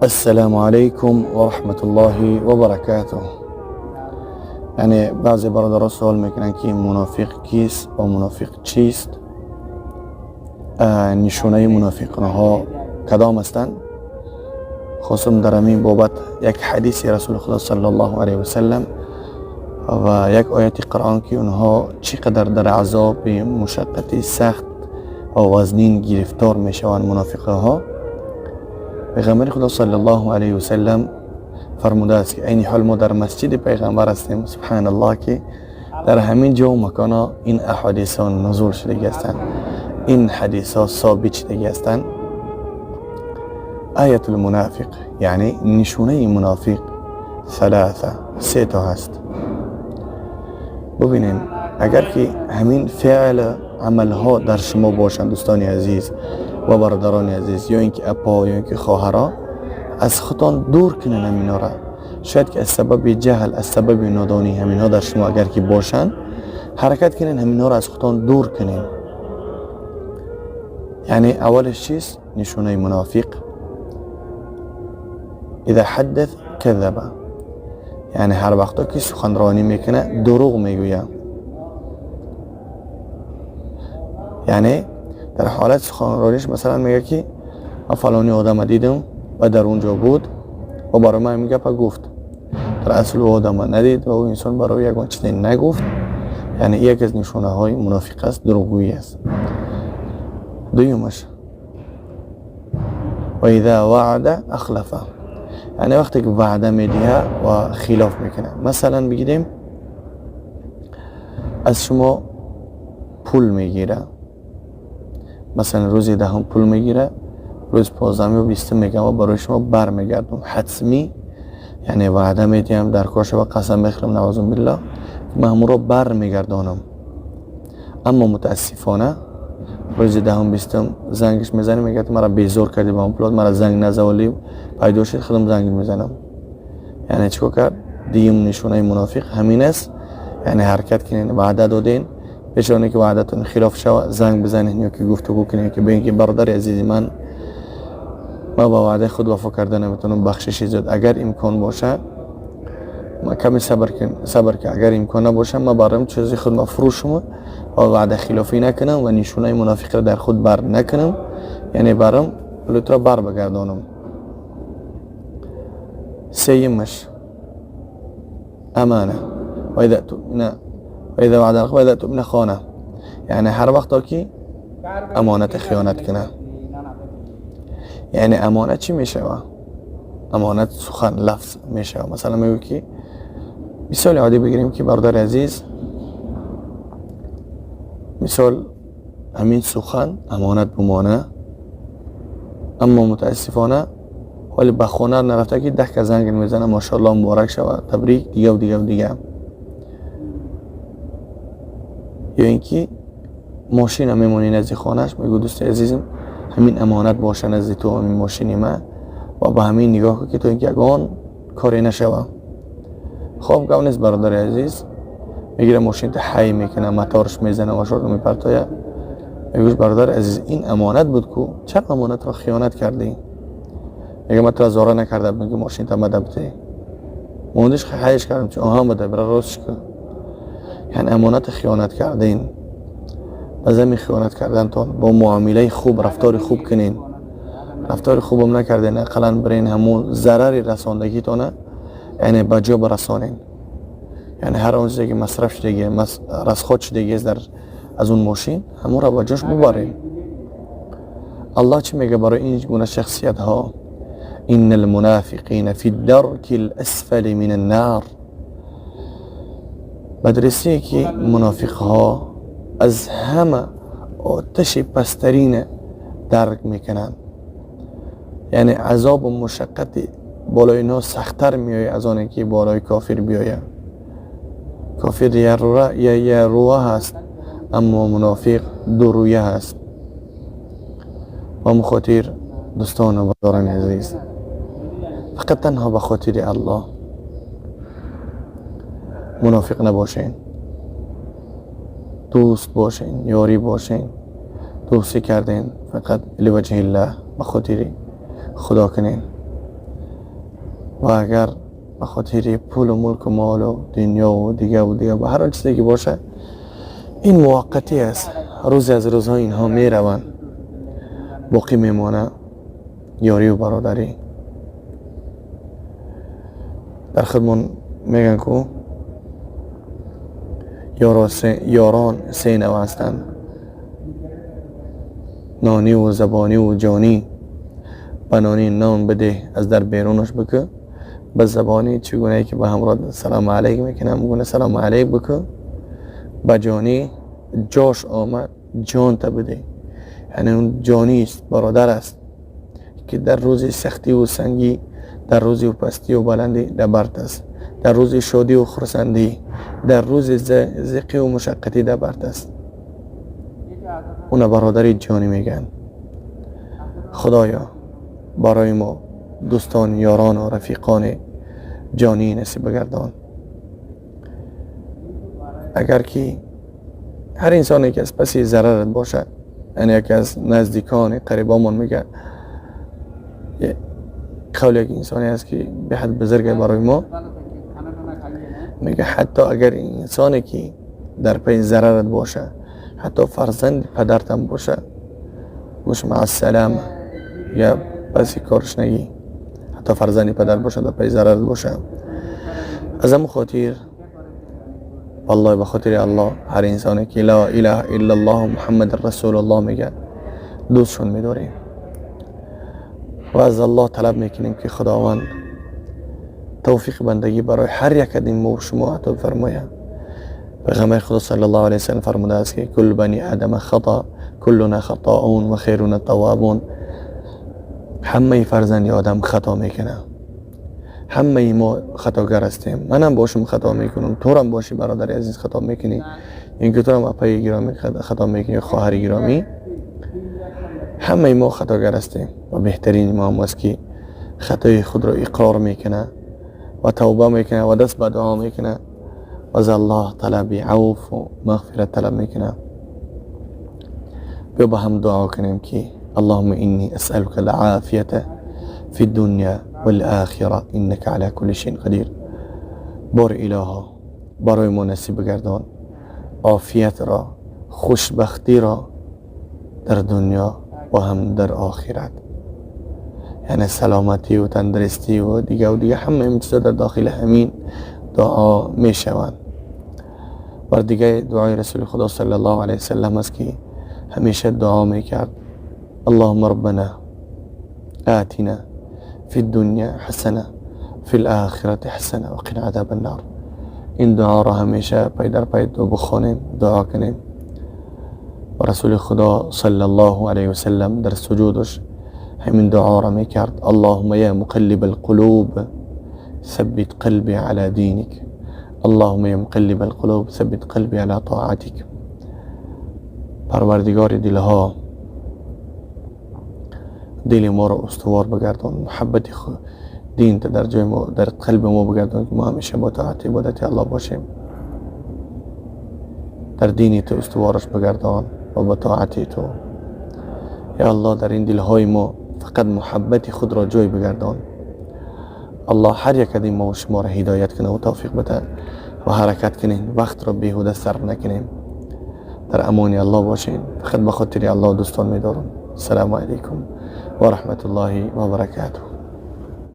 Ассалому алайкум ва раҳматуллоҳи ва баракатуҳ. Яъне баъзе бародаро суол мекунанд, ки мунофиқ кист ва мунофиқ чист, нишонаи мунофиқҳо кадом ҳастанд. Хостам дар ҳамин бобат як ҳадиси расули худо саллаллоҳу алайҳи васалам ва як ояти Қуръон, ки онҳо чӣ қадар дар азоби мушаққати сахт ва вазнин гирифтор мешаванд мунофиқҳо. Пайғамбари худо саллаллоҳу алайҳи васалам фармудааст, ки айни ҳол мо дар масҷиди пайғамбар ҳастем, субҳаналлоҳ, ки дар ҳамин ҷо маконо ин аҳодисҳо нузул шудагӣ ҳастанд, ин ҳадисҳо собит шудагӣ ҳастанд. Аятул мунофиқ, яъне нишонаи мунофиқ, саласа, се то ҳаст. Бубинем, агар ки ҳамин феъл амалҳо дар шумо бошанд, дӯстони азиз ва бародарони азиз, ё ин ки апо, ё ин ки хоҳаро, аз худтон дур кунед ҳаминҳоро. Шояд ки аз сабаби ҷаҳл, аз сабаби нодонӣ ҳаминҳо дар шумо агар ки бошанд, ҳаракат кунед, ҳаминҳоро аз худтон дур кунед. Яъне аввалаш чист? Нишонаи мунофиқ: иза ҳаддас казаба, яъне ҳар вақто ки суханронӣ мекунад, дурӯғ мегӯяд. Яъне дар ҳолати суханрониш масалан мегӯяд, ки ман фалони одама дидам ва дар он ҷо буд ва барои ман ҳамин гапа гуфт. Дар асл ӯ одама надид ва ӯ инсон барои ягон чизе нагуфт. Яъне яке аз нишонаҳои мунофиқ аст, дурӯғгӯӣ аст. Дуюмаш: ва иза ваъда ахлафа, яъне вақте ки ваъда медиҳад ва хилоф мекунад. Масалан, бигирем, аз шумо пул мегирад, масалан, рӯзи 10-ум пул мегирад, рӯзи 15-ум ё 20-ум мегӯям ва барои шумо бармегардам ҳатмӣ, яъне ваъда медиҳам, дар кор шава қасам мехӯрам, наъузу биллоҳ, ман ҳамонро бармегардонам. Аммо мутаассифона рӯзи 10-ум, 20-ум зангиш мезанем, мегӯяд: «Мара безор кардӣ ба он пулот, мара занг назаволӣ, пайдо шуд, худам занг мезанам». Яъне чӣ кор кард? Дуюм нишонаи мунофиқ ҳамин аст. Яъне ҳаракат кунед, ваъда доден, пеш оне ки ваъдатон хилоф шава, занг бизанед ё ки гуфтугӯ кунед, ки бигӯед, ки бародари азизи ман, ман ба ваъдаи худ вафо карда наметавонам, бахшиши зиёд, агар имкон боша, ма каме сабр кун, агар имкон набоша, ман бароям чизи худ ма фурӯшам ва ваъда хилофӣ накунам ва нишонаи мунофиқро дар худ бар накунам, яъне барам пулитро бар бигардонам. Сеюмаш: амана ваиза ваъда ваиза тумина хона, яъне ҳар вақто ки амонат хиёнат кунад. Яъне амонат чӣ мешава? Амонат сухан, лафз мешава. Масалан, мегӯ ки, мисоли оддӣ бигирем, ки бародари азиз, мисол, ҳамин сухан амонат бимона, аммо мутаассифона ҳоли ба хона нарафта, ки 10 кас занг мезана: «Мошоалло, муборак шава, табрик», дигаву дигаву дига. Ё ин ки мошина мемонӣ назди хонааш, мегӯ: «Дӯсти азизам, ҳамин амонат боша назди ту, ҳамин мошини ман, ва ба ҳамин нигоҳ кун, ки то ин ки ягон коре нашава». Хоб, гап нест, бародари азиз, мегира, мошинта ҳай мекуна, моторш мезана, машорро мепартоя. Мегӯш: «Бародари азиз, ин амонат буд ку, чаро амонатро хиёнат кардӣ?» Мега: «Ман тура зора накарда будам, ки мошинта мада бутӣ, мондиш, ҳайш кардам, чи оҳан буда, бира ростш кун». Яъне амоната хиёнат кардин. Ба зами хиёнат кардантон бо муомилаи хуб, рафтори хуб кунен. Рафтори хубам накарден, ақаллан бирен, ҳамун зарари расондагитона, яъне, ба ҷо барасонен. Яъне ҳар он чизе ки масраф шудагӣ, расход шудагиаст дар аз он мошин, ҳамонро ба ҷош бубарем. Аллоҳ чӣ мега барои ин гуна шахсиятҳо? Инна алмунафиқина фи дарки ласфали мин аннар. Ба дурустие ки мунофиқҳо аз ҳама оташи пасттарина дарк мекунанд, яъне азобу мушаққати болои инҳо сахттар меояд аз оне ки болои кофир биёяд. Кофир якрӯя ҳаст, аммо мунофиқ дурӯя ҳаст. Ба ҳамин хотир, дӯстону бародарони азиз, фақат танҳо ба хотири Аллоҳ мунофиқ набошен, дӯст бошен, ёрӣ бошен. Дӯстӣ карден, фақат ливаҷҳиллаҳ, ба хотири Худо кунен. و اگر به خاطر پول و ملک و مال و دنیا و دیگه و دیگه و هر چیزی که باشه، این موقتی است. روزی از روزها اینها میروند، باقی میمانه یاری و برادری. در خودمون میگن که یاران سه نوع هستند: نانی و زبانی و جانی. به نانی نان بده، از در بیرونش بکه. به زبانی چگونه که به همراه سلام علیک میکنه، همگونه سلام علیک بکه. به جانی جاش آمد، جان تا بده، یعنی اون جانی است، برادر است که در روز سختی و سنگی، در روز پستی و بلندی دبرت است، در روز شادی و خرسندی، در روز زقی و مشقتی دبرت است. اون برادری جانی میگن. خدایا برای ما دوستان، یاران و رفیقان جانی نصیب بگردان. اگر که هر انسانی که از پسی ضررت باشه، یعنی یکی از نزدیکان قریبامون، میگه قول یک انسانی است که به حد بزرگ برای ما، میگه حتی اگر انسانی که در پی ضررت باشه، حتی فرزند پدرتم باشه، گوش مع السلامه، یا پسی کارش نگی. حتی فرزند پدر باشه، در پی ضررت باشه. از همون خاطر والله به خاطر الله هر انسانی که لا اله الا الله محمد رسول الله میگه دوستشون میداریم و از الله طلب میکنیم که خداوند توفیق بندگی برای هر یک از ما و شما عطا فرماید. پیغمبر خدا صلی الله علیه وسلم فرموده است که کل بنی آدم خطا، کلنا خطاؤون و خیرنا التوابون. همه فرزند آدم خطا میکنه، همه ما خطاگر هستیم. منم باشم خطا میکنم، تو هم باشی برادر عزیز خطا میکنی، اینکه تو هم اپای گرامی خطا میکنی، خواهر گرامی، همه ما خطاگر هستیم و بهترین ما هم است که خطای خود را اقرار میکنه و توبه میکنه و دست به دعا میکنه و از الله طلب عفو و مغفرت طلب میکنه. بیا با هم دعا کنیم که اللهم إني أسألك العافية في الدنيا والآخرة إنك على كل شيء قدير. بار الها برای ما نصیب بگردان عافیت را، خوشبختی را در دنیا و هم در آخرت، یعنی سلامتی و تندرستی و دیگه و دیگه، همه این چیزا در داخل همین دعا می شوند. بر دیگه دعای رسول خدا صلی الله علیه وسلم است که همیشه دعا می کرد: اللهم ربنا آتنا في الدنيا حسنة في الآخرة حسنة وقنا عذاب النار. این دعا را همیشه پی در پی دو بخوانیم، دعا کنیم. و رسول خدا صلی الله علیه وسلم در سجودش همین دعا را میکرد: اللهم یا مقلب القلوب ثبت قلبي على دينك، اللهم یا مقلب القلوب ثبت قلبي على طاعتك. پروردگار دلها، دل ما را استوار بگردان، محبت دین در جای ما، در قلب ما بگردان که ما همیشه با طاعت عبادت الله باشیم. در دین تو استوارش بگردان و با طاعت تو. یا الله در این دلهای ما فقط محبت خود را جای بگردان. الله هر یک از ما و شما را هدایت کنه و توفیق بده و حرکت کنیم، وقت را بیهوده صرف نکنیم. در امان الله باشین. فقط به خاطر الله دوستان میدارم. السلام علیکم و رحمت الله و برکاته.